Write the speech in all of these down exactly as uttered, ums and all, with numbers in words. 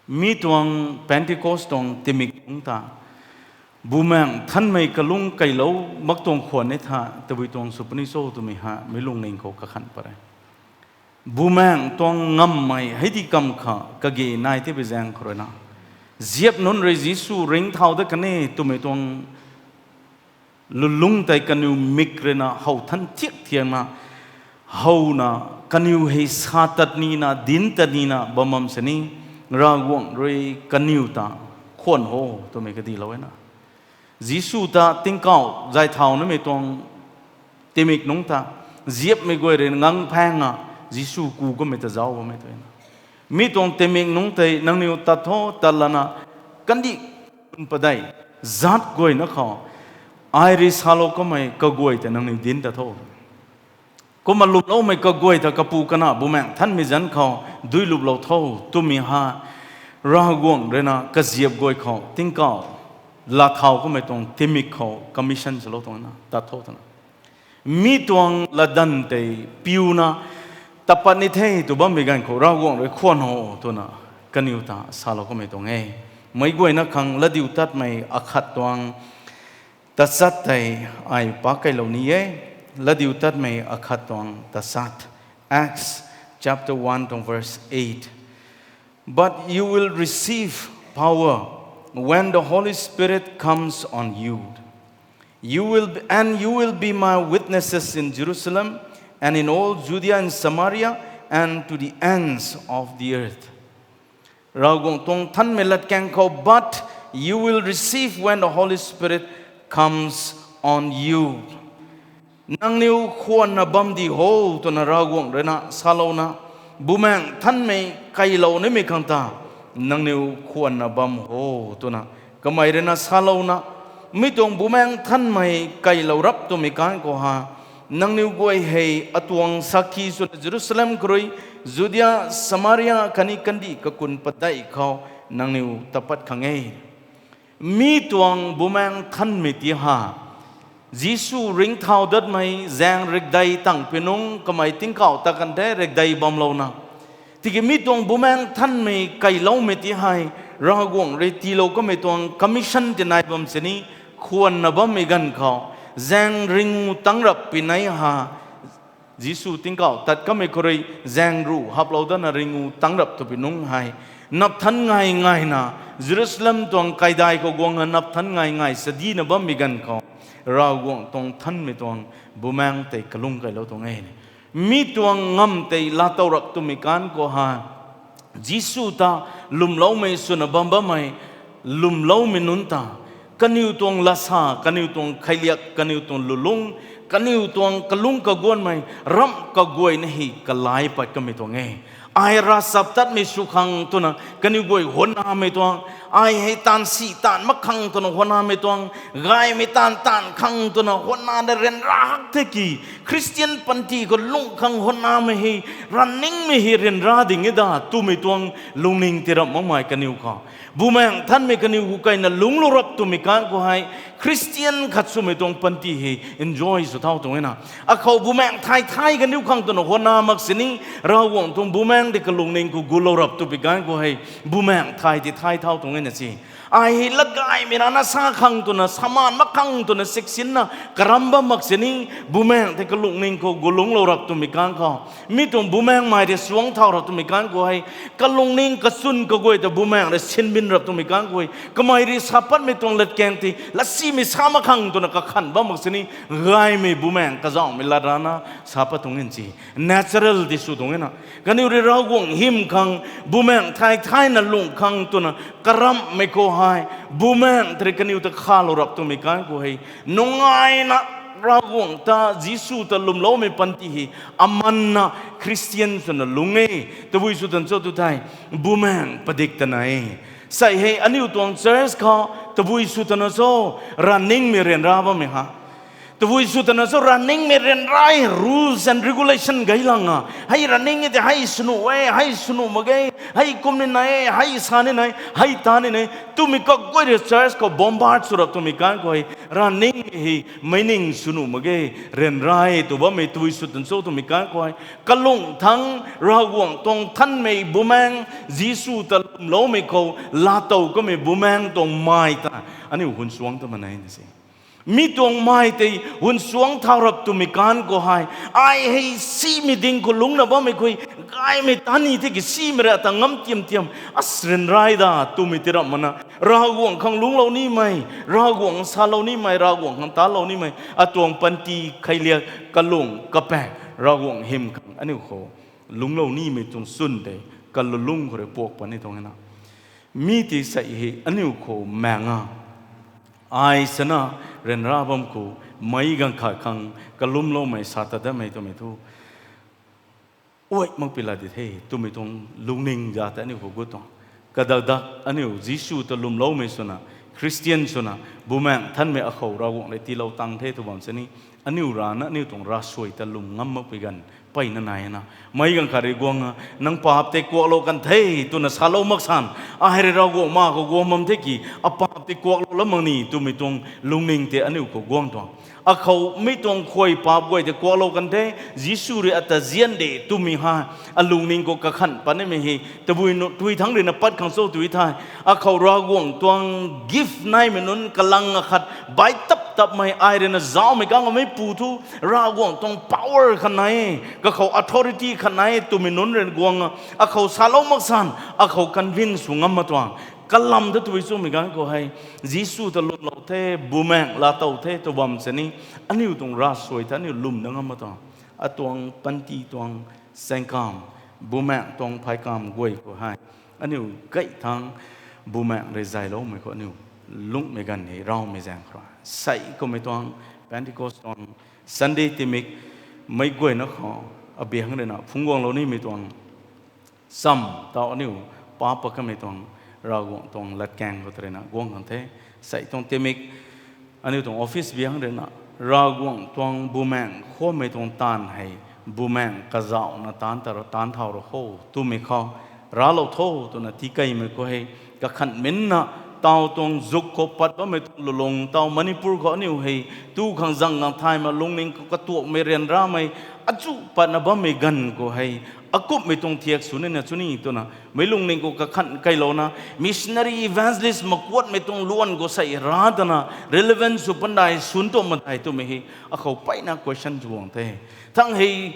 Mi tuang Pentecost tuang timik nungc ta Bumaengh Nthanmei kalung keylou mak tuang khwan e tha, tabui tuang sw puni cho twmei ha meic lungning khou kakhan pat e. Bumaengh tuang ngammei hei di kam kha kage nai tei bi zaeng khou rui na, ziap nunc rui Jisu ringcthau dat kan e twmei tuang lulungc tei kaniw mik rui na how than thiak thiakna, howna, kaniw hei sa tat nina, dinc tat nina bam bam sini, Ravguangc rui kaniw ta khwan ho twmei kadilou e na. Jisu ta tingkauh zay thau namei tuang timik nungc ta, ziapmei guay rui ngang phaeng a, Jisu ku kamei ta zauc bammei tu na. Mi tuang timik nungc tei nangniw tat tho, tat lana, kandih kun padeih, zaat guayna khou, ai rui salou kamei kaguay ta nangniw dinc tat tho. Kumna lwmloumei kaguay ta kapu kana Bumaengh Nthanmei zanc khou duiluplou tho twmei ha, Ravguangc rui na kaziap guay khou tingkauh laa thau kamei tuang timik khou commission swlou tuang na, tat tho twna. Mi tuang latdanv tei piuna, tat pat ni the tw bammei ganv khou Ravguangc rui khwan ho twna kaniw ta salou kamei tuang e. Meic guayna khang Latdiutatmei akhat tuang tachat tei ai pak keylou ni e. Latdiutatmei akhat tuang tachat. Acts chapter one tuang verse eight. But you will receive power when the Holy Spirit comes on you. You will be, and you will be my witnesses in Jerusalem and in all Judea and Samaria and to the ends of the earth. Ravguangc tuang nthanmei latkaeng khou, but you will receive when the Holy Spirit comes on you. Nangniw khwanna bam di ho twna Ravguangc rui na salouna, Bumaengh Nthanmei keylou nimei khang ta, nangniw khwanna bam ho twna kamei rui na salouna, mi tuang Bumaengh Nthanmei keylou rap twmei kan khou ha, nangniw guay hei atuang sakhi swna Jerusalem khou rui, Judea, Samaria khatni kandih kakun padeih khou nangniw tat pat khang e. Mi tuang Bumaengh Nthanmei ti ha, Jisu ringcthau datmei zaeng rikdei tang pi nungc kamei tingkauh tat kan the rikdei bamlouna, tiki mi tuang Bumaengh Nthanmei keyloumei ti hei, Ravguangc rui tiilou kamei tuang commission ti nai bam sini, khwanna bammei ganv khou, zaeng ringu tangc rap pi nai ha, Jisu tingkauh tat kamei khou rui zaeng ruh haplou dana ringu tangc rap tw pi nungc hei, napthan ngai ngaina, Jerusalem tuang kaidai khou guangna napthan ngai ngai sadina bammei ganv khou, Ravguangc tuang nthanmei tuang Bumaengh tei kalung keylou tuang e. Mi tuang ngamv tei laatow rap twmei kan khou ha, Jisu ta lwmloumei swna bam bammei, lwmloumei nunc ta, kaniw tuang lasa, kaniw tuang kheiliak, kaniw tuang lulungc, kaniw tuang kalung kaguanmei, ramh kaguayna hei kalai pat kamei tuang e. Ai ravchaptatmei sw khang twna kaniw guay huanamei tuang, ai hei taanv si taanv mak khang twna huanamei tuang, gaymei taanv taanv khang twna huanna da ryanra hak the ki, Khristian panty khou lungh khang huanamei hei, ranv ningmei hei ryanra ding e da twmei tuang lungning ti rap makmei kaniw khou, Bumaengh Nthanmei kaniw hu keyna lungclou rap twmei kan khou hei, Khristian khat swmei tuang panty hei enjoy sw thau tuang e na. Akhou Bumaengh thay thay kaniw khang twna huanna mak sini, Ravguangc tuang Bumaengh tei kalungning khou gulou rap twmei kan khou hei, Bumaengh thay ti thay thau tuang e na si. Ai hei latgaymei rana sa khang twna, saman mak khang twna siksinna karam bam mak sini, Bumaengh tei kalungning khou gulungclou rap twmei kan khou, mi tuang Bumaengh mei tei suang thau rap twmei kan khou hei, kalungning kachwn kaguay ta Bumaengh rui sinbin rap twmei kan khou hei, kamei rui sa patmei tuang latkaeng tei latsimei sa mak khang twna kakhan bam mak sini, gaymei Bumaengh kazauhmei lat rana sa pat tuang e si. Natural ti sw tuang e na. Kaniw rui Ravguangc hym khang, Bumaengh thay thayna lungh khang twna karamhmei khou hei, Bumaengh tei rui kaniw ta khalou rap twmei kan khou hei, nungaina Ravguangc ta, Jisu ta lwmloumei panty hei, amanna Khristian swna lungc e. Tabui sw tan cho tu thei, Bumaengh padik tana e. Sei hei aniu tuang church khou tabui sw tana cho, ranv ningmei ryanra bammei ha. Tabui sw twna cho, ravningmei ryanra rules and regulation gay lana, hei ravning e tei hei swnuh e, hei swnuh mak ge, hei kum ni nai, hei sa ni nai, hei ta ni nai twmei kaguay rui church khou bombard sw rap twmei kan khou hei, ravningmei hei meic ning swnuh mak ge, ryanra tw bammei tabui sw twna cho twmei kan khou hei, kalung thangc Ravguangc tuang nthanmei bumaengh, Jisu ta lwmloumei khou laatow kamei bumaengh tuang mai ta aniu hun suangc ta mak nai na se. Mi tuang mai tei hun suangc thau rap twmei kan khou hei, ai hei simei ding khou lungcna bammei khou, gaymei ta ni the ki simei rui ata ngam tiam tiam, as ryanra da twmei ti ramh makna, Ravguangc khang lungclou nimei, Ravguangc salou nimei, Ravguangc khang talou nimei, atuang panty kheiliak kalung kapaeng, Ravguangc hym khang aniu khou lungclou nimei tuang chwn tei kalulungc khou rui puak pat ni tuang e na. Mi tei sei hei aniu khou maeng a, ai sana ryanra bam khou meic ganv khat khang kalumloumei sa ta datmei twmei thu, uai mak pi la di the twmei tuang lungning za tei aniu khou gut tuang. Kadak dak aniu Jisu ta lwmloumei swna, Christian swna, bumaengh nthanmei akhou Ravguangc rui tiilou tang the tw bam sini, aniu rana aniu tuang ravsuai ta lwm ngam mak pi ganv mpeyna nai na. Meic ganv khat rui guang a, nang paap tei kuaklou kan the twna salou mak san, ai rui Ravguangc ma khou guang bam the ki, apaap tei kuaklou lam mak ni twmei tuang lungning tei aniu khou guang tuang. Akhou mi tuang khuay paap guay tei kuaklou kan the, Jisu rui ata zian de twmei hei, alungning khou kakhanh pat nimei hei tabui nu tui thangc rui na pat khang cho tw thei, akhou Ravguangc tuang gift naimei nunc kalang akhat bai tap tapmei ai rui na zauhmei kang amei pu thu, Ravguangc tuang power khat nai, kakhou authority khat nai twmei nunc rui guang a, akhou salou mak san akhou convince sw ngam mak tuang. Kalam ta tw chumei ganv khou hei, Jisu ta lwmlou the, bumaengh laatow the tw bam sini, aniu tuang ravsuai ta aniu lwm da ngam mak tuang. Atuang panty tuang saengkam, bumaengh tuang pheykamv guay khou hei, aniu gay thangc bumaengh rui zayloumei khou aniu lungcmei ganv hei ravmei zaeng khou ra sei kummei tuang Pentecost tuang Sunday timik meic guayna khou abiang rui na phungc guanglou nimei tuang cham tau aniu paap pat kamei tuang Ravguangc tuang latkaeng khou ta rui na guang kan the. Sei tuang timik aniu tuang office biang rui na Ravguangc tuang bumaengh khwanmei tuang taanv hei, bumaengh kazauhna taanc ta ra, taanc thau ra kho twmei khou raclou tho twna tikeimei khou hei, kakhanh minna tau tuang zuk khou pat bammei tuang lulung tau Manipur khou aniu hei tu khang zang gang thay mak lungning khou katuakmei ryanramei achu patna bammei ganv khou hei, akumhmei tuang thiak sw nina chu ni twna meic lungning khou kakhanh kailouna, missionary evangelist makuatmei tuang luan khou sei ra tana relevance sw pandai sun tuang madai twmei hei akhou mpeyna question sw guang the. Thangc hei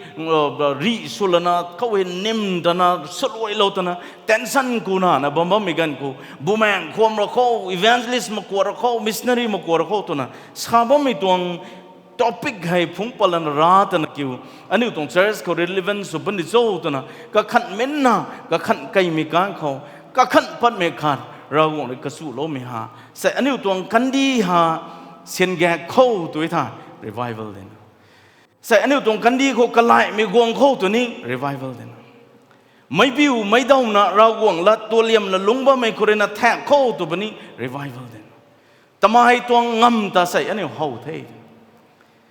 rih sw lana khou hei nim tana swluailou tana tension kuna na bam bammei ganv khou bumaengh khwan ra kho, evangelist makuat ra kho, missionary makuat ra kho twna sa bammei tuang topic hei phungc pat lana ra tana kiu, aniu tuang church khou relevance sw pandi cho twna kakhanh minna, kakhanh keimei kan khou, kakhanh patmei khat Ravguangc rui kachuloumei ha, sei aniu tuang kandih ha syan gaek kho tw tha, revival dina. Sei aniu tuang kandih khou kalaihmei guang kho tw ni revival dina. Meic biu meic dawna Ravguangc lat tualiamna lungc bammei khou rui na thaek kho tw puni revival dina. Tamei tuang ngamv ta sei aniu how the.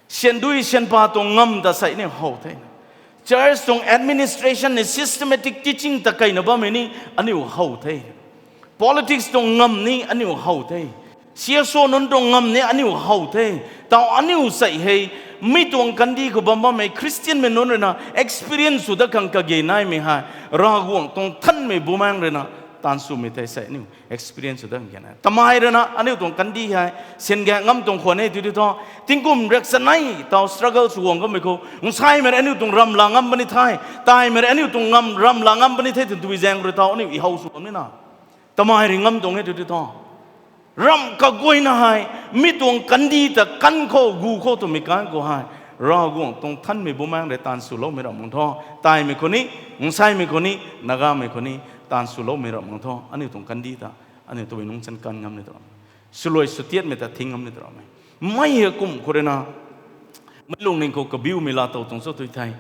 Syan dui syan pa tuang ngamv ta sei aniu how the. Church tuang administration ni systematic teaching ta keina bammei ni aniu how the. Politics tuang ngamv ni aniu how the. C S O nunc tuang ngamv ni aniu how the. Tau aniu sei hei, mi tuang kandih khou bam bammei Christianmei nunc rui na experience sw dat khang kage naimei hei, Ravguangc tuang nthanmei bumaengh rui na taanv swmei tei sei aniu experience sw dat khang kage nai. Tamei rui na aniu tuang kandih hei syan gaek ngam tuang khwan e tw tw thu, tingkum riak chanei tau struggle sw guang kamei khou, nsaimei rui aniu tuang ram la ngam puni the, taimei rui aniu tuang ngam ram la ngam puni the twna tw zaeng rui tau aniu i how sw bam nina. Tamei rui ngam tuang e tw tw thu, ramh kaguayna hei, mi tuang kandih ta kan khou gu khou twmei kan khou hei, Ravguangc tuang nthanmei bumaengh rui taanv swloumei ramh mang thu, taimei khou ni, nsaimei khou ni, Nagamei khou ni, taanv swloumei ramh mang thu aniu tuang kandih ta, aniu tabui nungc chan kan ngam ni ta ram, swluai swtiatmei ta thing ngam ni ta rammei. Mei hei kum khou rui na meic lungning khou kabiumei laatow tuang cho tw thei,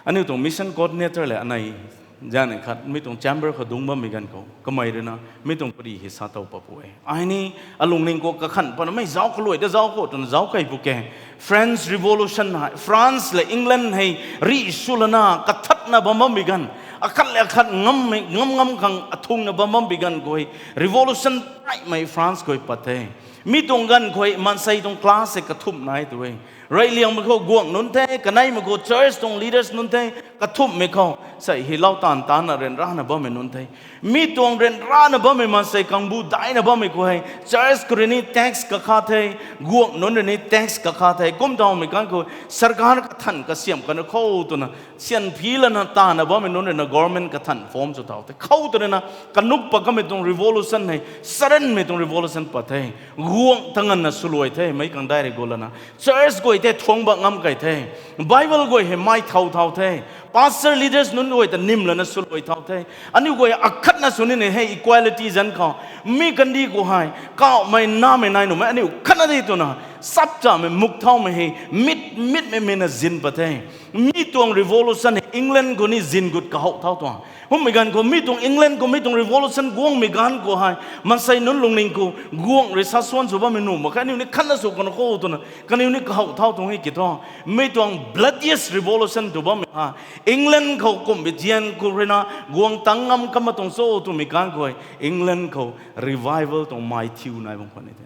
aniu tuang mission coordinator le anei Zan khat mi tuang chamber khou dungc bammei ganv khou kamei rui na mi tuang pari hei sa tow pa pu e. Ai ni alungning khou kakhan patna mei zauc kaluai ta zauc khou twna zauc kei pu ke. France Revolution hei, France le England hei rih sw lana kathatna bam bammei ganv, akhat le akhat ngam ngam khang athungna bam bammei ganv khou hei revolution taimei France khou pat the. Mi tuang ganv khou hei maansei tuang class hei kathumh nai tu e. Reyliangmei khou guangc nunc the, kaneimei khou church tuang leaders nunc the, kathumhmei khou sei hei lau taanv taanna ryanrana bammei nunc the. Mi tuang ryanrana bammei maansei kangbu daihna bammei khou hei church khou rui ni tax kakha the, guangc nunc rui ni tax kakha the. Kum thaumei ganv khou sarkar kathan kasiamh kan khou twna syan phi lana taanna bammei nunc rui na government kathan form sw thau the. Khou twna kanuk pat kamei tuang revolution hei saranmei tuang revolution pat the. Guangc ta nganvna swluai the, meic kangdai rui gu lana church guay the thuang bak ngam kei the. Bible guay hei mei thau thau the. Pastor leaders nunc guay ta nim lana swluai thau the. Aniu guay akhatna sw nina hei equality zanc khou, mi kandih khou hei kauhmei namei nai nuhmei aniu khatna de twna sapchamei muk thaumei hei mit mitmei mei na zin pat the. Mi tuang revolution hei England khou ni zin gut kahouh thau tuang. Kummei ganv khou mi tuang England khou mi tuang revolution guangmei ganv khou hei maansei nunc lungning khou guangc rui sa suan sw bammei nuh mak khe, aniu ni khatna sw kan khou twna kaniw ni kahouh thau tuang e ki thu. Mi tuang bloodiest revolution tw bammei ha England khou kumhmei zian khou rui na guang tang ngam kama tuang cho twmei ganv khou hei England khou revival tuang mei thiu nai bam khwan e the.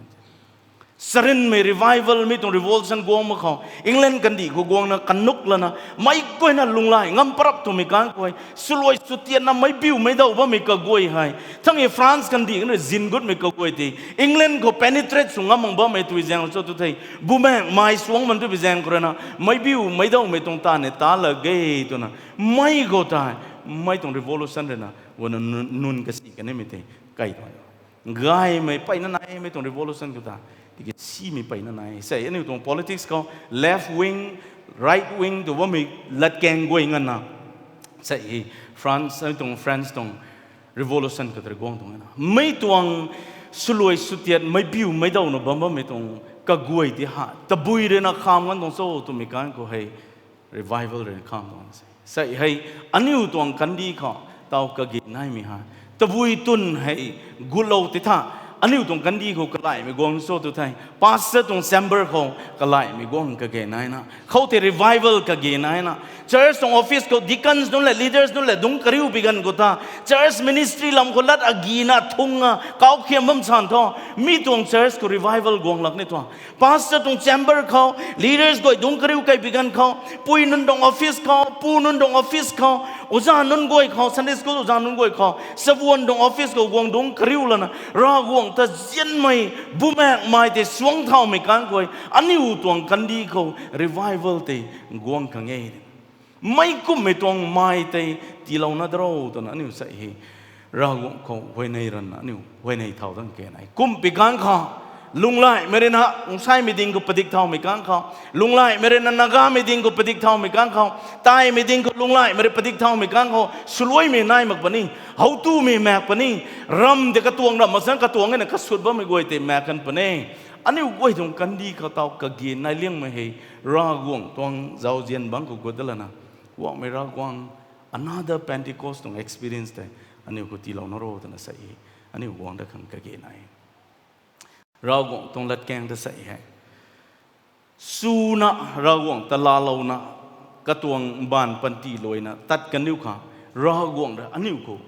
Sarinmei revival mi tuang revolution guang mak khou England kandih khou guangna kanuk lana meic guayna lunghlaic ngam parap twmei ganv khou hei swluai swtiatna meic biu meic daw bammei kaguay hei thang e France kandih na zin gutmei kaguay tei England khou penetrate sw ngam mak bammei tui zaeng cho tu thei, bumaeng mei suang man tu bi zaeng khou rui na meic biu meic dawmei tuang ta ne ta la ge twna mei khou tei mei tuang revolution rui na guangna nunc kasi kanimei tei kai tuang gaymei peyna naimei tuang revolution khou ta tiki simei peyna nai. Sei aniu tuang politics khou left wing, right wing tw bammei latkaeng guay nganvna sei hei France, aniu tuang France tuang revolution khou tei guang tuang na mei tuang swluai swtiat meic biu meic dawna bam bammei tuang kaguay ti ha tabui rui na kham ngan tuang cho twmei ganv khou hei revival rui na kham tuang se. Sei hei aniu tuang kandih khou taw kage naimei ha tabui twn hei gutlou ti tha aniu tuang kandih khou kalaihmei guang cho tu thei pastor tuang chamber khou kalaihmei guang kage naina khou tei revival kage naina church tuang office khou deacons nunc le leaders nunc le dungc kariu bi ganv khou ta church ministry lam khou lat agina thungna kaukhiam bam san thu mi tuang church khou revival guang lak ni thu pastor tuang chamber khou leaders guay dungc kariu kei bi ganv khou pui nunc tuang office khou pu nunc tuang office khou oza nunc guay khou Sunday school oza nunc guay khou sabuan tuang office khou guang dungc kariu lana Ravguangc ta zianmei bumaengmei tei suang thaumei ganv khou aniu tuang kandih khou revival tei guang khang e. Meic kumhmei tuang mei tei tiilouna daro twna aniu sei hei Ravguangc khou huayney ranna aniu huayney thau dang ke nai. Kumhpi ganv khou lunghlaihmei rui na Ungsaimei ding khou padik thaumei ganv khou, lunghlaihmei rui na Nagamei ding khou padik thaumei ganv khou, Taimei ding khou lunghlaihmei rui padik thaumei ganv khou swluaimei nai mak puni, howtumei maek puni, ram tei katuang ram mak san katuang e na kasut bammei guay tei maek kan puni. Aniu guay tuang kandih khou taw kage nai liangmei hei Ravguangc tuang zauzian bangc khou gut da lana guangmei Ravguangc another Pentecost tuang experience tei aniu khou tiilouna ro twna sei aniu guang da khang kage nai. Ravguangc tuang latkaeng ta sei hei suna Ravguangc ta laalouna katuang mbaanv panty luaina tat kaniw kha Ravguangc rui aniu khou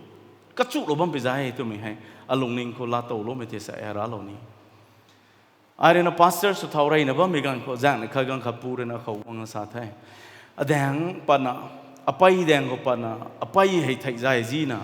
kachuhlou bam pi zay twmei hei alungning khou laatowloumei tei sei hei raclou ni. Ai rui na pastor sw thau reyna bammei ganv khou zaengni khat ganv khat pu rui na khou guang sa the. Adaeng patna, apei daeng khou patna, apei hei theih zay zina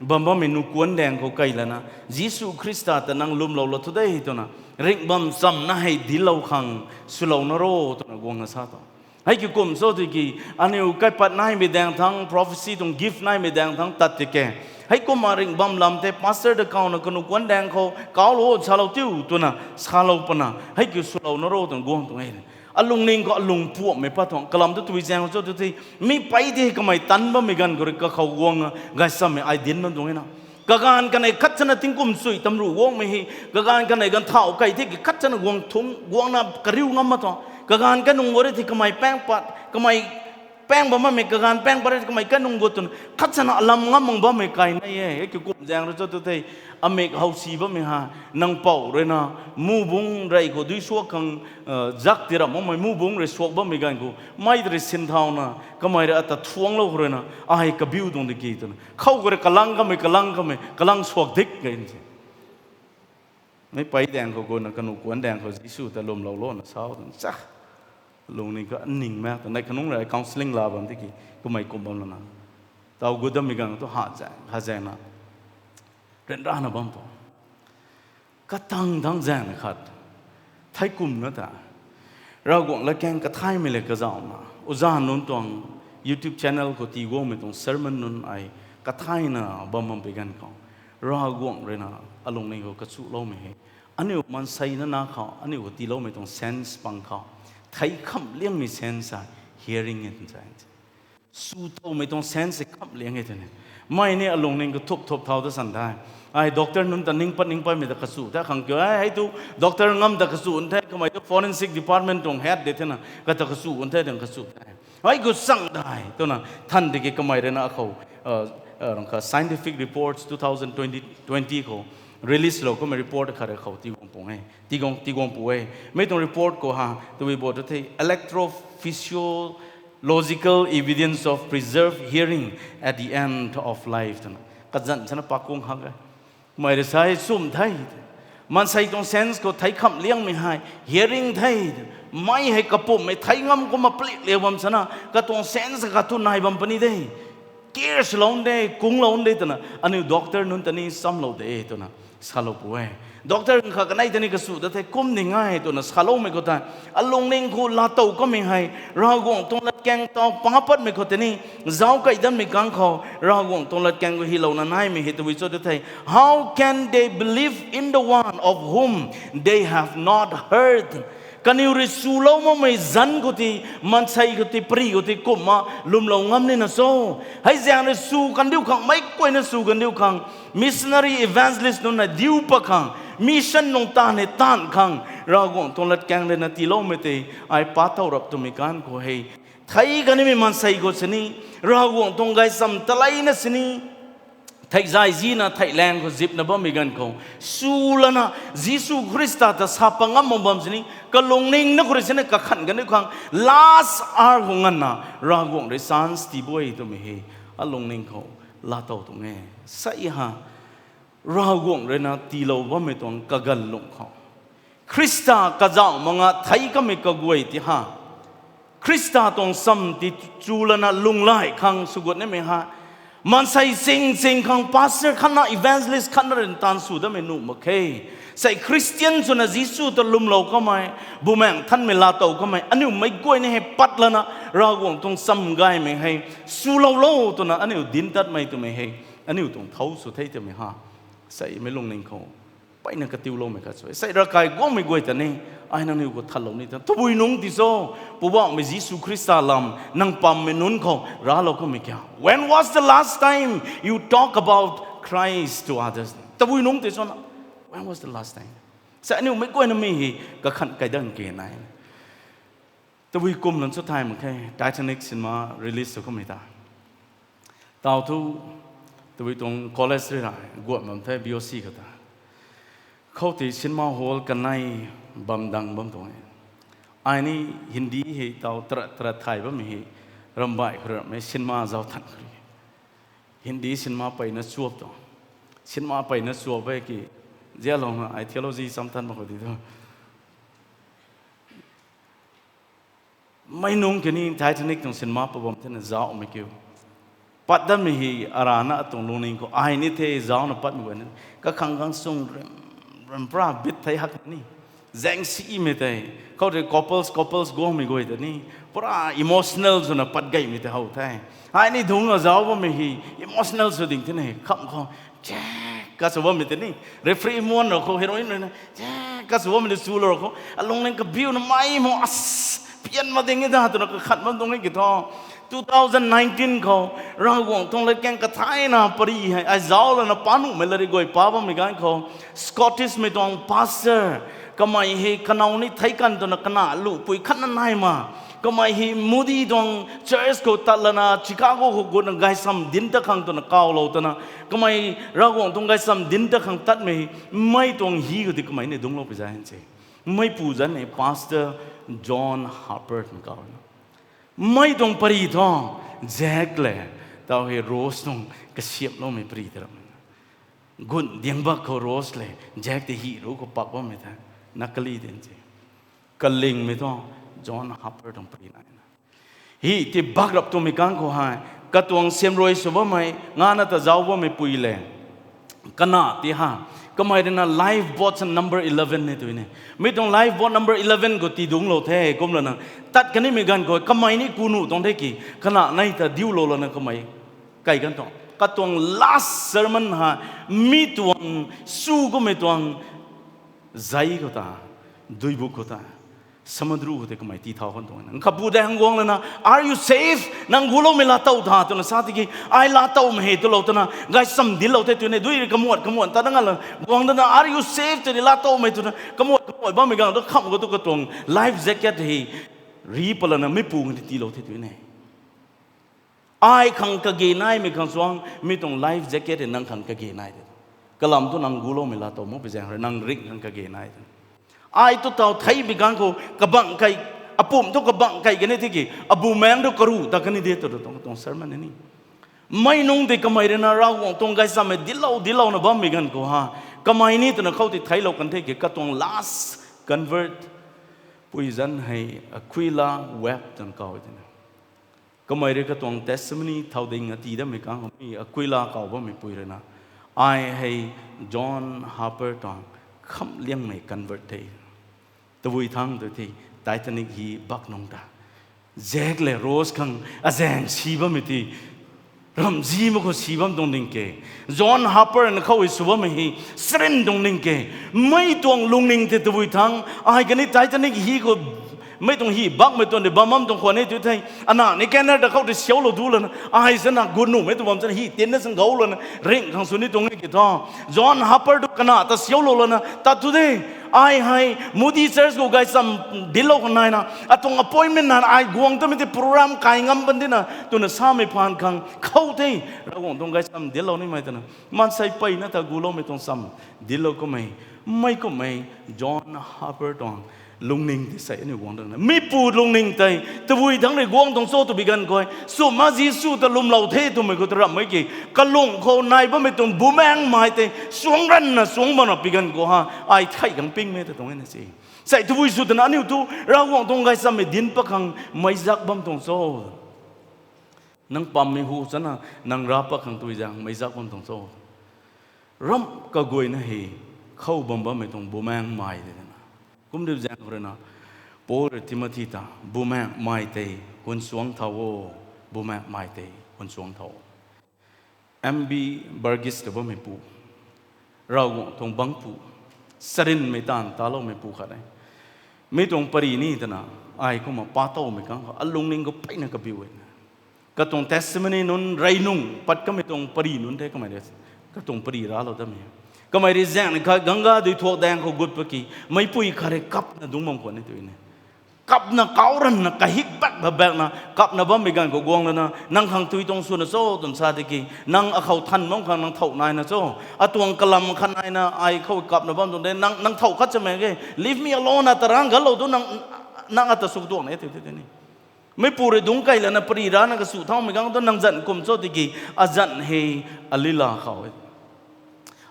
bam bammei nukuan daeng khou kei lana Jisu Khrista ta nang lwmlou la thu de twna ringh bam chamna hei dinclou khang swlouna ro twna guang sa tuang. Hei kiu kum cho tiki aniu kaipat naimei daeng thangc, prophecy tuang gift naimei daeng thangc tat tike. Heikumna ringh bam lam tei pastor ta kauna kanuh kuan daeng khou kaulou salou tiu twna salou pana hei kiu swlouna ro twna guang tuang e. Alungning khou alung puamhmei pat tuang kalam tu tui zaeng cho tu the. Mi pei tei kamei tanc bammei ganv khou rui kakhou guang gaysammei ai dinc bam tuang e na. Kaganv kanei khat chana tingkum chui tamruh guangmei hei, kaganv kanei ganv thau kei the ki khat chana guang thungc guangna kariu ngam ma tuang. Kaganv kanung guang rui the kamei paeng pat, kamei Paeng bam bammei kaganv paeng pat re kamei kanung gut twna khat sana alam ngam mak bammei kai nai e. Hei kikum zaeng rui cho tu thei, amik how si bammei ha, nang pou rui na, mubungc rey khou dui suak khang, zak ti ram makmei mubungc rui suak bammei ganv khou mei ta rui sinthauna, kamei rui ata thuanglou khou rui na, ai kabiu tuang di ki twna khou khou rui kalang kamei, kalang kamei, kalang suak dik ge se. Mei pei daeng khou guna kanu kuan daeng khou Jisu ta lwmlou lana sau twna cha. Lungning khou aning mak ta nei kanung rui counselling la bam tiki, kamei kum bam lana, taw gut dammei ganv tu ha zaeng, ha zaeng na, ryanrana bam tu. Katang dang zaeng na khat, thei kumna ta, Ravguangc latkaeng kathaymei le kazauhna, uza nunc tuang YouTube channel khou tiguangmei tuang sermon nunc ai kathayna bam bam pui ganv khou, Ravguangc rui na alungning khou kachuloumei hei, aniu maansei na na khou aniu khou tiiloumei tuang sense pang khou, thei kham liangmei sense a hearing e twna sa. Sw towmei tuang sense e kham liang e twna. Mei ni alungning khou thup thup thau ta san the. Ai doctor nunc ta ning pat ning patmei ta kachu the khang kiu e, hei tu doctor ngam ta kachu the, kamei tu forensic department tuang head de thena kata kachu the, dang kachu the. Hei khou chang dai twna than tiki kamei rui na akhou, rang kha scientific reports two thousand twenty khou release lou kummei report khat rui khou tiguang pu e, tiguang, tiguang pu e. Mei tuang report khou ha, tabui bo tu thei electrophysiological evidence of preserved hearing at the end of life twna kazanc sana pakuang hak e. Mei rui sa e, sum the. Maansei tuang sense khou thei kham liangmei hei hearing the. Mei hei kapumhmei thei ngam kumna palik liu bam sana katuang sense khat thu nai bam puni de. Care swlou de, kunglou de twna aniu doctor nunc ta ni chamlou de twna salou pu e. Doctor khat kanei ta ni kachu ta thei kum ni ngai twna saloumei khou tei, alungning khou laatow kamei hei, Ravguangc tuang latkaeng taw pa patmei khou tei ni, zauc kai danmei kang khou Ravguangc tuang latkaeng khou hylouna naimei hei tabui cho tu thei, how can they believe in the one of whom they have not heard? Kaniw rui swlou makmei zanc khou ti, maansei khou ti, pari khou ti kumna lwmlou ngam nina cho? Hei zaeng rui sw kandiu khang, meic guayna sw kandiu khang, missionary evangelist nunc na diu pat khang, mission nung taanv hei taanv khang, Ravguangc tuang latkaeng rui na tiiloumei tei, ai pa tow rap twmei ganv khou hei, thei kanimei maansei khou sini, Ravguangc tuang gaychamv taleina sini, theih zay zina theih laeng khou zipna bammei ganv khou, sw lana, Jisu Khrista ta sa pat ngam mak bam sini, kalungning na khou rui sini kakhan kandiu khang, last hour khou nganvna, Ravguangc rui chance tii bu e twmei hei, alungning khou laatow tuang e. Sa ha, Ravguangc rui na tiilou bammei tuang kaganv lung khou, Khrista kazauh mak nga thei kamei kaguay ti ha, Khrista tuang cham ti chu lana lunghlaic khang swguat nimei ha, maansei ching ching khang pastor khatna, evangelist khatna rui taanv sw datmei nuh mak khe. Sei Christian swna Jisu ta lwmlou kamei, Bumaengh Nthanmei laatow kamei, aniu meic guayna hei pat lana Ravguangc tuang cham gaymei hei swlou lo twna aniu dinc tatmei twmei hei, aniu tuang thau sw the twmei ha. Sei meic lungning khou mpeyna katiuloumei khat sw e. Sei ravkai guangmei guay ta ni, ai nangniw khou thatlou ni ta, tabui nungc ti cho, Poubauhmei Jisu Khrista lam nang pammei nunc khou raclou kamei kia? When was the last time you talk about Christ to others? Tabui nungc ti cho na? When was the last time? Sei aniu meic guayna mi hei kakhan kai dang ke nai. Tabui kum lan sw thay mak khe, Titanic cinema release sw kamei ta. Tau thu, tabui tuang college rui ra, guat bam the B O C khou ta. Khou tei cinema hall kanei bam dang bam tuang e. Ai ni Hindi hei tau tarat tarat thay bammei hei, rambai khou ramei cinema zauc than khou rui, Hindi cinema peyna chuap tuang. Cinema peyna chuap e ki, zialouna ai theology cham than mak khou di tu. Meic nunc kini Titanic tuang cinema pat bam thena zaucmei kiu. Pat datmei hei arana atuang lungning khou ai ni the zaucna patmei guay ni, kakhang khang sung rim, rim pra bit thei hak ni. Zaeng simei tei, khou rui couples, couples guangmei guay ta ni, pura emotional swna pat gaymei tei how the. Ai ni dungc a zauc bammei hei emotional sw ding thena kham khou, che, ka sw bammei tei ni, referee muan rou khou, heroine rui na, che, ka sw bammei ni sw lou khou, alungning kabiuna mei mo, as, pian mak ding e da twna kakhat bam tuang e ki thu. Two thousand nineteen khou, Ravguangc tuang latkaeng kathayna pari hei ai zauc lana pa nuhmei lari guay pa bammei ganv khou, Scottishmei tuang pastor, kamei hei kanow ni theic kan twna kana luhpui khatna nai ma, Kamei hei Moody tuang church khou tat lana Chicago khou gutna gaysam dinc ta khang twna kawlou twna, kamei Ravguangc tuang gaysam dinc ta khang tatmei, mei tuang hi khou tei kamei ni dungclou pi zan se. Meipu zanc hei Pastor John Harper twna kaw na. Mei tuang pari thu, Jack le, tau hei Rose tuang kasiamhloumei pari ta ram. Gun diang bak khou Rose le, Jack tei hi ru khou pak bammei the, nakali din se. Kalingmei thu, John Harper tuang pari nai na. Hi tei bak rap twmei kang khou hei, katuang siamruai sw bammei, ngana ta zauc bammei pui le. Kana ti ha, kamei rui na lifeboat number eleven ni tw ne. Mi tuang lifeboat number eleven khou ti dungclou the, kumlana. Tat kanimei ganv khou, kamei ni ku nuh tuang the ki, kana nei ta diulou lana kamei. Kai ganv tuang. Katuang last sermon ha, mi tuang, su kummei tuang, zai khou ta, duibuk khou ta, samudru khou tei kamei tii thau kan tuang na. Nkhapu dei hang guang lana, Are you safe? Nang guloumei laatow tha twna sa tiki, ai laatowmei hei twlou twna, gaysam dinclou the tw ne, dui rui kamuat kamuat ta na nga la, guang dana, Are you safe? Tw ni laatowmei twna, kamuat kamuat bammei gang tu kham khou tu katuang life jacket hei, ri palana meipu ngan tiilou the tw ne. Ai khang kage naimei khang suang, mi tuang life jacket hei nang khang kage nai de. Kalam tu nang guloumei laatow mak pi zaeng rui, nang ring khang kage nai de. Ai tu taw thei bi ganv khou kabangc kai, apumc thu kabangc kai kani tiki, abumaengc tu karuh ta kani de tw tuang, tuang sermon ni. Mei nungc tei kamei rui na Ravguangc tuang gaychamv hei dinclou, dinclouna bammei ganv khou ha. Kamei ni twna khou tei theiclou kan the ki, katuang last convert pui zanc hei Aquila Webb twna kaw e twna. Kamei rui katuang testimony thau ding ati datmei kang khou mi Aquila kaw bammei pui rui na, ai hei John Harper tuang khamliangmei convert the. Tabui thangc tu the, Titanic hi bak nungc ta, Jack le Rose khang azaeng si bammei ti, ramh zi mak khou si bam tuang ding ke. John Harper na khou hei sw bammei hei, sarin tuang ding ke. Mei tuang lungning tei tabui thangc, ai kani Titanic hi khou, mei tuang hi bakmei tuang de bam bam tuang khwan e tu the. Ana ni canal ta khou tei siaulou du lana, ai sana gun nuhmei tu bam sana hi tinna sang gau lana, ring khang sw ni tuang e ki thu. John Harper tu kana ta siaulou lana, tat tu de. Ai hei, Moody Church khou gaychamv dinclou khang naina, atuang appointment naina, ai guang tamei tei program kai ngam pan dina, twna samei phaan khang khou the, Ravguangc tuang gaychamv dinclou nimei twna. Maansei mpeyna ta guloumei tuang cham, dinclou kummei, mei kummei, John Harper tuang lungning tei sei aniu guang dang na. Mipu lungning tei, tabui thangc rui guang tuang cho tw bi ganv khou, swmei Jisu ta lwmlou the twmei khou ta ramhmei ki, kalung khou nai bammei tuang bumaengmei tei, suang ranna suang bamna pi ganv khou ha, ai thei khang pingmei ta tuang e na se. Sei tabui sw twna aniu tu, Ravguangc tuang gaychamv hei dinc pat khang meic zak bam tuang cho. Nang pammei hu chana, nang rav pat khang tui zaeng meic zak bam tuang cho. Ramh kaguayna hei, khou bam bammei tuang bumaengmei de na. Kum diu zaeng khou rui na, Paul rui Timothy ta, bumaengmei tei hun suang thau o, bumaengmei tei hun suang thau o. M B Burgess ta bammeipu, Ravguangc tuang bangcpu, sarinmei taanv taloumeipu khat e. Mi tuang pari ni twna, ai kumna pa towmei kang khou, alungning khou mpeyna kabiu e. Katuang testimony nunc rey nung pat kamei tuang pari nunc the kamei rui, katuang pari raclou datmei. Kamei rui zaeng ni khat Ganga dui thuak daeng khou gut pat ki, meicpui khat rui kapna dungc bam khwan e tw ne. Kapna kau ranna kahik bak ba bakna, kapna bammei ganv khou guang lana, nang khang tui tuang swna cho twna sa tiki, nang akhou than bam khang nang thow naina cho. Atuang kalam khat naina ai khou kapna bam tuang de, nang, nang thow khat chamei ke, leave me alone, ata rang galou tu nang, nang ata sw tuang e tw tw ni. Meicpu rui dungc kei lana pari rana kasu thaumei kang tu nang zanc kum cho tiki, azanc hei alila khou e.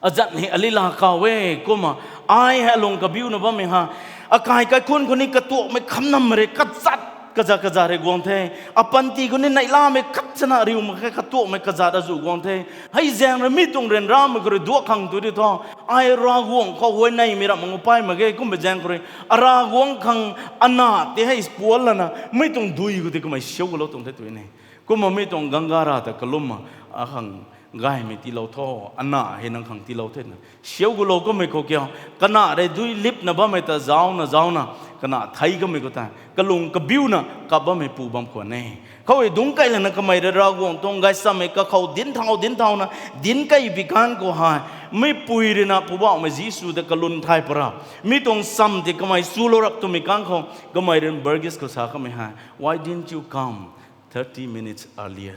Azanc hei alila khou e, kumna, ai hei alung kabiuna bammei ha. Akai kaikhunc khou ni katuakmei khamnam rui kazat, kazat, kazat rui guang the. Apanty khou ni neihlamei khat chana riu mak khe katuakmei kazat azu guang the. Hei zaeng rui mi tuang ryanramei khou rui duak khang tu di thu. Ai Ravguangc khou huayneymei ramh mak ngu pay mak ge, kummei zaeng khou rui. Aravguangc khang ana tei hei puan lana, mi tuang dui khou tei kamei siau gulou tuang the tw ne. Kumna mi tuang Ganga ra ta kalumna, akhang gaymei tiilou tho, ana hei nang khang tiilou the na. Siau gulou kummei khou kiu, kana rui dui lipna bammei ta zauna, zauna, Kana thei kamei khou ta kalung kabiuna kap bammei pu bam khwan e. Khou e dungc kai lana kamei rui Ravguangc tuang gaychamv e kakhou dinc thau dinc thauna, dinc kai bi kan khou hei, meipui rui na Poubauhmei Jisu ta kalun thay para, mi tuang chamv tei kamei chulou rap twmei kan khou, kamei rui Burgess khou sa kamei hei, Why didn't you come thirty minutes earlier?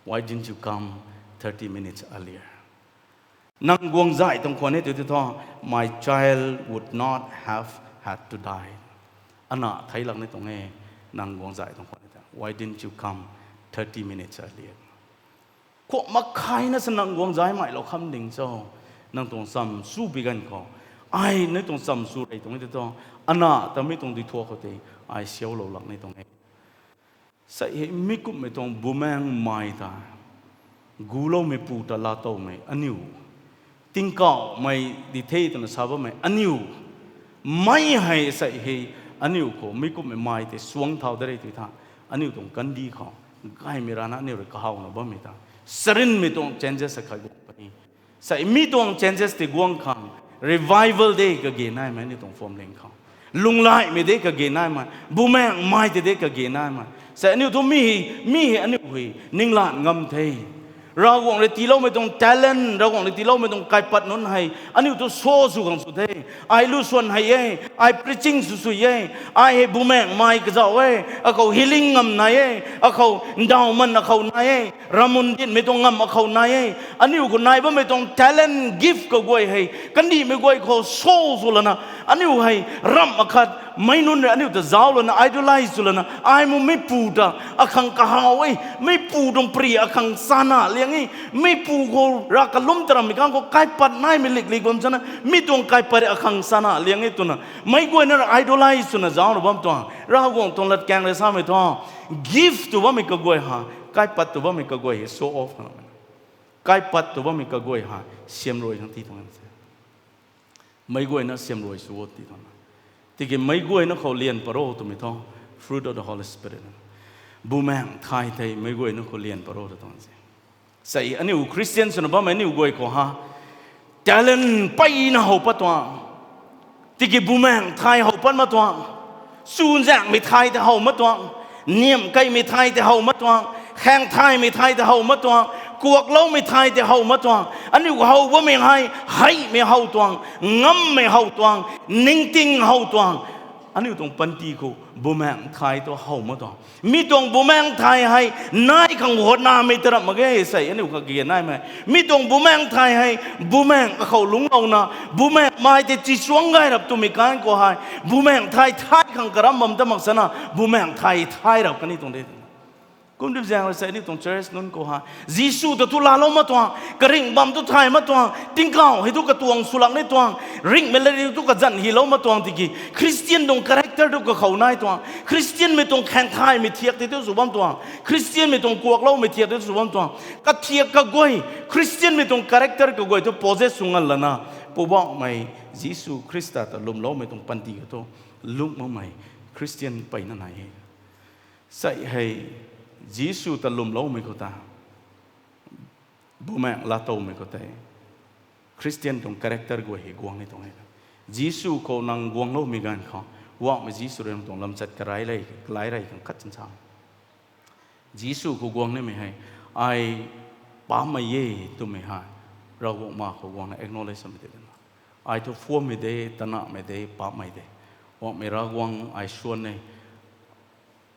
Why didn't you come thirty minutes earlier? Nang guang zay tuang khwan e tu tu thu, my child would not have had to die. Ana thei lak ni tuang e, nang guang zay tuang khwan e tu. Why didn't you come thirty minutes earlier? Khou makhaina sa nang guang zay mei lou kham ding cho. Nang tuang chamv chu bi ganv khou, ai ni tuang chamv chu rei tuang e tu thu, ana ta mi tuang di thuak khou tei, ai siaulou lak ni tuang e. Sei hei mi kumhmei tuang bumaengc mei ta, guloumei pu ta laatowmei aniu, tingkauhmei di the twna sa bammei aniu, mei hei sei hei aniu khou mi kumhmei mei tei suang thau de re tui tha, aniu tuang kandih khou gaymei rana aniu rui kahawna bammei ta, sarinmei tuang changes akhat guang puni. Sei mi tuang changes tei guang khang, revival de kage naimei aniu tuang phwamling khou, lunglaihmei de kage naimei, bumaengc mei tei de kage naimei. Sei aniu thu mi hei, mi hei aniu hei ninglan ngam the. Ravguangc rui tiiloumei tuang talent, Ravguangc rui tiiloumei tuang kaipat nunc hei aniu thu show sw khang sw the. Ai lu swan hei e, ai preaching sw sw e, ai hei bumaengc mei kazauh e, akhou healing ngam nai e, akhou ndauhman akhou nai e, ramun dinmei tuang ngam akhou nai e. Aniu khou nai bammei tuang talent, gift kaguay hei kandihmei guay khou show sw lana, aniu hei ramh akhat meic nunc rui aniu ta zauc lana, idolize sw lana, ai mu mi pu ta akhang kahaw e, mi pu tuang pri akhang chana liang e, mi pu khou rav kalum ta rammei kan khou kaipat naimei liklik bam chana, mi tuang kaipat akhang chana liang e twna meic guayna rui idolize swna zaucna bam tuang. Ravguangc tuang latkaeng rui samei thu, gift tw bammei kaguay ha, kaipat tw bammei kaguay hei show off khang, kaipat tw bammei kaguay ha, siamruai khang ti tuang se. Meic guayna siamruai sw o ti tuang. Tiki meic guayna khou lian pat ro twmei thu, fruit of the Holy Spirit, bumaengc thay tei meic guayna khou lian pat ro ta tuang se. Sei aniu Christian swna bammei aniu guay khou ha, talent peyna how pat tuang, tiki bumaengc thay how pat mak tuang, chuzaenghmei thay tei how mak tuang, niamh keymei thay tei how mak tuang, khaeng thaymei thay tei how mak tuang, kuakloumei thay tei how mak tuang. Aniu how bammei hei, heimei how tuang, ngammei how tuang, ningting how tuang. Aniu tuang panty khou bumaengc thay tu how mak tuang. Mi tuang bumaengc thay hei nai khang hotnamei ta ramh mak ge sei aniu kage naimei. Mi tuang bumaengc thay hei, bumaengc akhou lungclouna, bumaengc mei tei tisuang gay rap twmei kan khou hei, bumaengc thay thay khang karam bam ta mak sana, bumaengc thay thay rap kani tuang de. Kum dip zaeng rui sei aniu tuang church nunc khou ha, Jisu ta thu laalou mak tuang, karingh bam thu thay mak tuang, tingkauh hei thu katuang swlak ni tuang, ringhmei lat ri thu kazanc hilou mak tuang tiki, Christian tuang character thu kakhou nai tuang, Christianmei tuang khaeng thaymei thiak tei thu sw bam tuang, Christianmei tuang kuakloumei thiak tei thu sw bam tuang, kathiak kaguay, Christianmei tuang character kaguay thu possess sw ngal lana, Poubauhmei Jisu Khrista ta lwmloumei tuang panty khou thu lungc makmei Christian peyna nai e. Sei hei, Jisu ta lwmloumei khou ta, bumaengc laatowmei khou tei, Christian tuang character guay hei guang ni tuang e. Jisu khou nang guangloumei ganv khou, Poubauhmei Jisu rui nang tuang lamchat karai lei, kalai rei khang khat chan sa. Jisu khou guang nimei hei, ai paapmei e twmei hei, Ravguangc ma khou guangna acknowledge swmei tei na, ai thu phuammei de, tanahmei de, paapmei de, Poubauhmei Ravguangc ai swan e,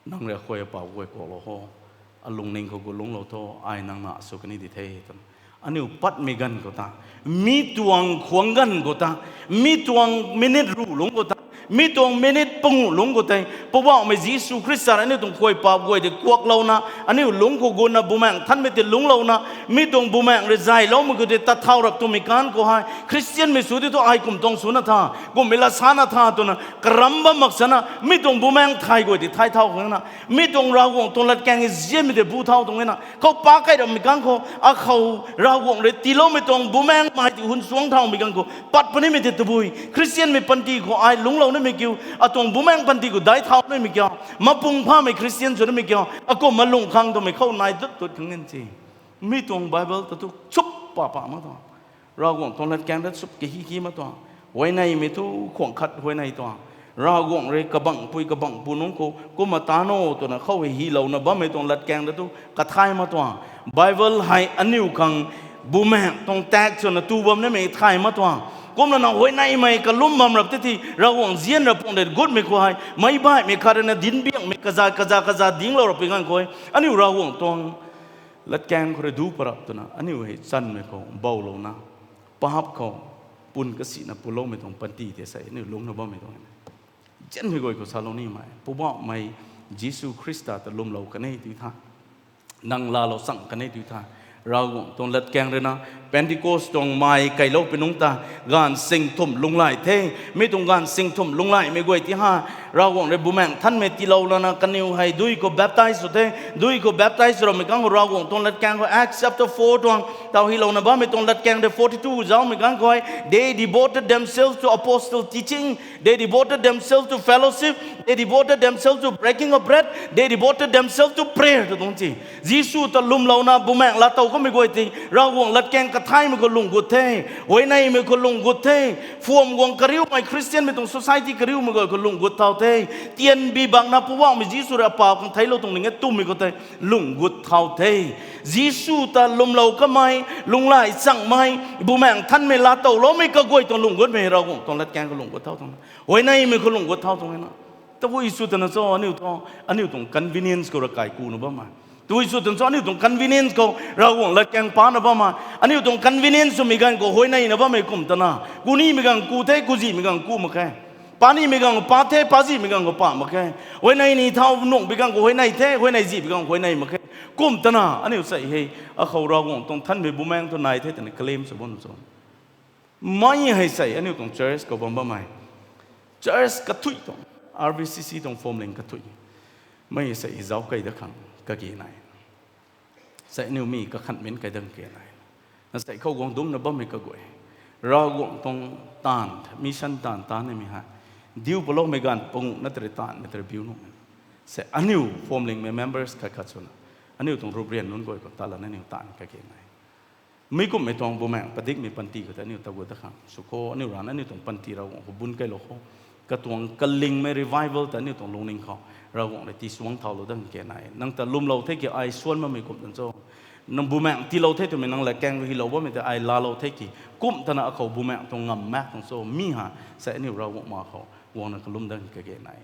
nang rui akhuay paap guay kuaklou ho, alungning khou gu lungclou tho, ai nang na sw kani di the twna, aniu patmei ganv khou ta, mi tuang khwang ganv khou ta, mi tuang minute ruh lungc khou ta, mi tuang minute panguh lungc khou tei, Poubauhmei Jisu Khrista rui aniu tuang khuay paap guay tei kuaklouna, aniu lungc khou guna Bumaengh Nthanmei tei lungclouna, mi tuang bumaengc rui zayloumei khou tei tat thau rap twmei kan khou hei, Khristianmei sw di thu ai kum tuang swna tha, kummei la sana tha twna karam bam mak sana, mi tuang bumaengc thay guay tei thay thau khang na, mi tuang Ravguangc tuang latkaeng zianmei tei bu thau tuang na, khou pa kai rammei kan khou, akhou Ravguangc rui tiiloumei tuang bumaengc mei tei hun suang thaumei kan khou, pat punimei tei tabui, Khristianmei panty khou ai lungclou nimei kiu, atuang bumaengc panty khou daic thau nimei kiu, mapung phamei Khristian sw nimei kiu, akumna lung khang twmei khou nai dut dut khang nin si. Mi tuang Bible ta thu chup pa pa mak tuang. Ravguangc tuang latkaeng ta chup kahi hi mak tuang. Huayneymei thu khwang khat huayney tuang. Ravguangc rui kabangpui kabangpu nunc khou kumna ta no twna khou hei hylouna bammei tuang latkaeng ta tu kathay mak tuang. Bible hei aniu khang bumaengh tuang tak swna tu bam nimei thay mak tuang. Kumlana huayneymei kalum bam rap tei thei Ravguangc zian ra pung de gutmei khou hei meic baihmei khat rui na dinc biangmei kaza kaza kaza dinglou rap pui ganv khou e aniu Ravguangc tuang latkaeng khou rui du parap twna aniu hei chanmei khou boulouna, paap khou pun kasina puloumei tuang panty tei sei aniu lungcna bammei tuang e. Zianmei guay khou salou nimei Poubauhmei Jisu Khrista ta lwmlou kan e tu tha, nang laalou chang kan e tu tha, Ravguangc tuang latkaeng rui na, Pentecost tuang mei keylou pi nungc ta gaanv singthumh lunghlaic the. Mi tuang gaanv singthumh lunghlaicmei guay ti ha, Ravguangc rui Bumaengh Nthanmei tiilou lana kaniw hei dui khou baptize sw the. Dui khou baptize sw ramei kang khou Ravguangc tuang latkaeng khou Acts chapter four tuang taw hylouna bammei tuang latkaeng de forty two zaumei kang khou hei, they devoted themselves to apostle teaching, they devoted themselves to fellowship, they devoted themselves to breaking of bread, they devoted themselves to prayer tw tuang ti. Jisu ta lwmlouna bumaengh laa tow kamei guay tei Ravguangc latkaeng kathaymei khou lungh gut the, huayneymei khou lungh gut the, phuam guang kariumei Khristianmei tuang society kariumei guay khou lungh gut thau the, tian bi bakna Poubauhmei Jisu rui apau khang theiclou tuang ning e twmei khou tei lungh gut thau the. Jisu ta lwmlou kamei, lunghlaic changmei, Bumaengh Nthanmei laa towloumei kaguay tuang lungh gutmei Ravguangc tuang latkaeng khou lungh gut thau tuang, huayneymei khou lungh gut thau tuang na. Tabui sw twna cho aniu thu, aniu tuang convenience khou ravkai kuna bammei, tabui sw twna cho aniu tuang convenience khou Ravguangc latkaeng pana bammei, aniu tuang convenience swmei ganv khou huayneyna bammei kum tana, kunimei ganv ku the, kuzihmei ganv ku mak khe. Panimei ganv pa the, pazihmei ganv khou pa mak khe. Huayney ni thau nuh bi ganv khou huayney the, huayney zih bi ganv khou huayney mak khe. Kum tana aniu sei hei akhou Ravguangc tuang Nthanmei Bumaengh thu nai the twna claim sw bam cho? Mei hei sei aniu tuang church khou bam bammei, church kathuic tuang, R B C C tuang phuamling kathuic, mei sei zauc kei dat khang kage nai. Sei aniu mi kakhan min kei dat kage nai. Na sei khou guang dumcna bammei kaguay, Ravguangc tuang taanv, mission taanv ta nimei hei diu paloumei ganv panguh na tari taanvmei tari biu nuh. Sei aniu phuamlingmei members khat khat swna aniu tuang ruprian nunc guay khou ta lana aniu taanv kage nai. Mi kumhmei tuang Bumaengh padikmei panty khou tei aniu ta gut dat khang sw khou, aniu rana aniu tuang panty Ravguangc khou bun keylou khou, katuang kalingmei revival ta aniu tuang lungning khou Ravguangc rui tii suang thaulou dat kage nai. Nang ta lwmlou the ki ai suan bammei kum tan cho, nang Bumaengh tiilou the twmei nang latkaeng khou hylou bammei tei ai laalou the ki, kum tana akhou Bumaengh tuang ngamv maek tuang cho mi ha, sei aniu Ravguangc ma khou guangna kalum dat kage nai.